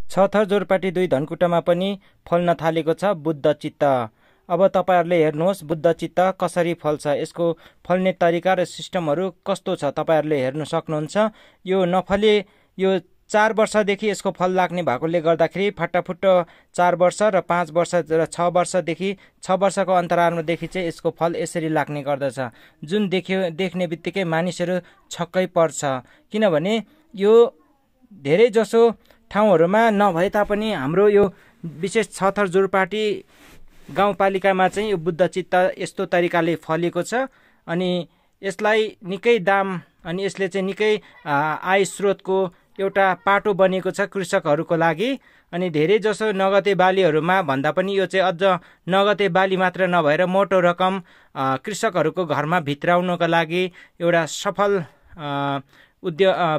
छ थर जोरपाटी 2 धनकुटामा पनि फल्न थालेको छ बुद्ध चित्त। अब तपाईहरुले हेर्नुहोस् बुद्ध चित्त कसरी फल्छ, यसको फल्ने तरिका र सिस्टमहरु कस्तो छ तपाईहरुले हेर्न सक्नुहुन्छ। यो नफले यो 4 वर्षदेखि यसको फल लाग्ने भएकोले गर्दाखेरि फटाफुट्ट 4 वर्ष र 5 वर्ष र 6 वर्षदेखि 6 वर्षको अन्तरालमादेखि चाहिँ यसको फल यसरी लाग्ने गर्दछ, जुन देख्ने बित्तिकै मानिसहरू छक्कै पर्छ। किनभने यो धेरै जसो ठाउँहरुमा नभए तापनि हाम्रो यो विशेष छ थर जोरपाटी गाउँपालिकामा चाहिँ यो बुद्ध चित्त यस्तो तरिकाले फलेको छ। अनि यसलाई निकै दाम अनि यसले चाहिँ निकै आय स्रोतको एउटा पाटो बनेको छ कृषकहरूको लागि। अनि धेरै जसो नगदे बालीहरूमा भन्दा पनि यो चाहिँ अझ नगदे बाली मात्र नभएर मोटो रकम कृषकहरूको घरमा भित्राउनको लागि एउटा सफल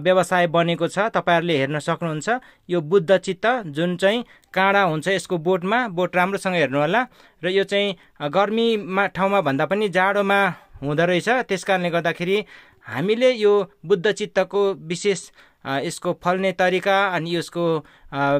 व्यवसाय बनेको छ। तपाईहरुले हेर्न सक्नुहुन्छ यो बुद्ध चित्त जुन चाहिँ काँडा हुन्छ यसको बोट राम्रोसँग हेर्नु होला। र यो चाहिँ गर्मीमा ठाउँमा भन्दा पनि जाडोमा हुँदो रहेछ। त्यसकारणले गर्दाखेरि हामीले यो बुद्ध चित्तको विशेष यसको फल्ने तरिका अनि यसको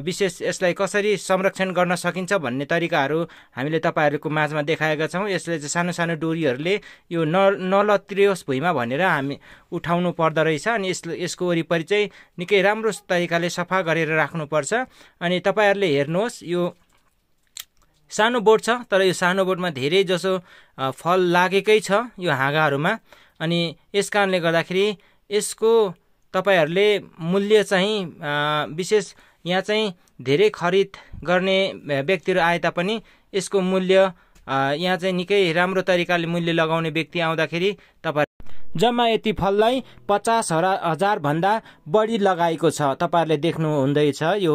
विशेष यसलाई कसरी संरक्षण गर्न सकिन्छ भन्ने तरिकाहरू हामीले तपाईहरुको माझमा देखाएका छौं। यसले चाहिँ सानो सानो डोरीहरूले यो नलत्रियोस् भुइँमा भनेर हामी उठाउनु पर्दो रहेछ। अनि यसको वरिपरि चाहिँ निकै राम्रो तरिकाले सफा गरेर राख्नुपर्छ। अनि तपाईहरुले हेर्नुहोस् यो सानो बोट छ, तर यो सानो बोटमा धेरै जसो फल लागेकै छ यो हाँगाहरूमा। अनि यसकारणले गर्दाखेरि यसको तपाईहरुले मूल्य चाहिँ विशेष यहाँ चाहिँ धेरै खरिद गर्ने व्यक्तिहरू आए तापनि यसको मूल्य यहाँ चाहिँ निकै राम्रो तरिकाले मूल्य लगाउने व्यक्ति आउँदाखेरि तपाईहरु जम्मा यति फललाई 50,000 भन्दा बढी लगाएको छ। तपाईहरुले देख्नु हुँदैछ यो